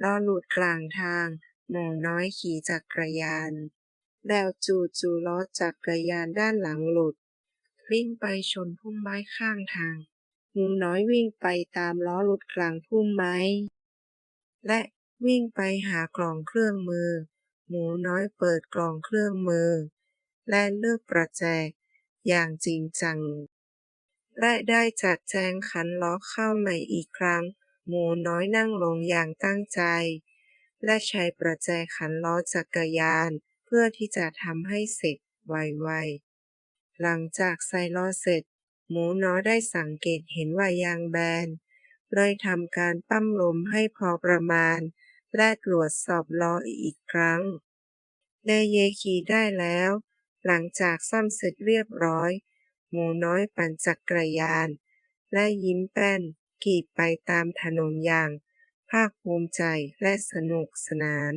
ລໍ້ຫຼຸດກາງທາງ, ໝູນ້ອຍຂີ່ຈັກກະຍານ ແລ້ວຈູ່ໆລໍ້ຈັກກະຍານດ້ານຫຼັງຫຼຸດ, ວິ່ງໄປຊົນພຸ່ມໄມ້ຂ້າງທາງ. ໝູນ້ອຍວິ່ງໄປຕາມລໍ້ຫຼຸດກາງພຸ່ມໄມ້ ແລະ ວິ່ງໄປຫາກ່ອງເຄື່ອງມື. ໝູນ້ອຍເປີດກ່ອງເຄື່ອງມື ແລະ ເລືອກປະແຈຢ່າງຈິງຈັງ ແລະ ໄດ້ຈັດແຈງຄັນລໍ້ເຂົ້າໃໝ່ອີກຄັ້ງ. ໝູນ້ອຍນັ່ງລົງຢ່າງຕັ້ງໃຈ ແລະ ໃຊ້ປະແຈຂັນລໍ້ຈັກກະຍານ ເພື່ອທີ່ຈະທຳໃຫ້ເສັດໄວໆ. ຫຼັງຈາກໃສ່ລໍ້ເສັດ, ໝູນ້ອຍໄດ້ສັງເກດເຫັນວ່າຢາງແບນ, ເລີຍທຳການປ້ຳລົມໃຫ້ພໍປະມານ ແລະ ກວດສອບລໍ້ອີກຄັ້ງ. ເດເຢຂີ່ໄດ້ແລ້ວ. ຫຼັງຈາກຊ້ອມເສັດຮຽບຮ້ອຍ, ໝູນ້ອຍປັ່ນຈັກກະຍານ ແລະ ຍິ້ມແປ້ນຂີ່ໄປຕາມຖະໜົນຢ່າງພາກພູມໃຈ ແລະ ສະໜຸກສະໜານ.